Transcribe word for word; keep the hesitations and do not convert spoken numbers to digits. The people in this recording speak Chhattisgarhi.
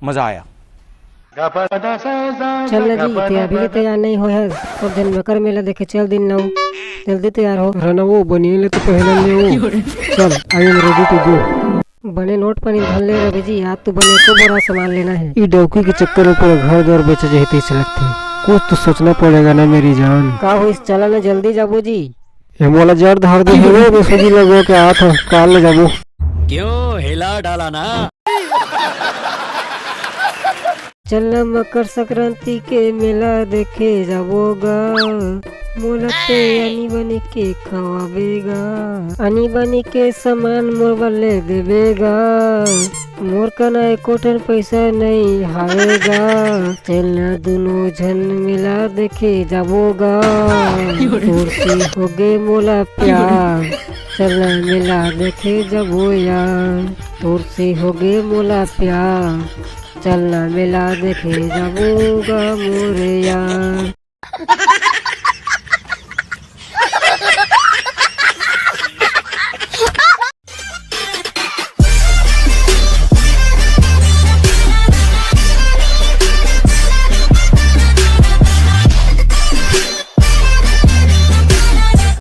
मजा आया। चल ना जी, ते अभी ले तैयार नहीं होय हस। सब झन मकर मेला देखे चल दिन लाऊ। जल्दी तैयार हो। रनवो, बनिए ले तो पहले ले वो। चल, I am ready to go। बने नोट पानी धन ले रवि जी, आज तो बने एको बोरा सामान लेना है। ई डौकी के चक्कर में पूरा घर द्वार बेचे जही तैसे लगथे। कुछ तो सोचना पड़ेगा ना मेरी जान। का होइस, चला ना जल्दी जाबो जी। ये मोला जर धर दे हे रे, मैं सोची लगो के आत ह, काल ले जाबो। क्यों हिला डाला ना। चल ना मकर संक्रांति के मेला देखे जाबो गा। मोला ते आनी बानी के खवाबे गा। आनी बानी के सामान मोर बर ले देबे गा। मोर कना एको ठन पैसा नइ हावे गा। चल ना दुनो झन मेला देखे जाबो गा। तोर से होगे मोला प्यार। चल ना मेला देखे जाबो यार। तोर से होगे मोला प्यार। चल ना मेला देखे जाबो गा मोर यार।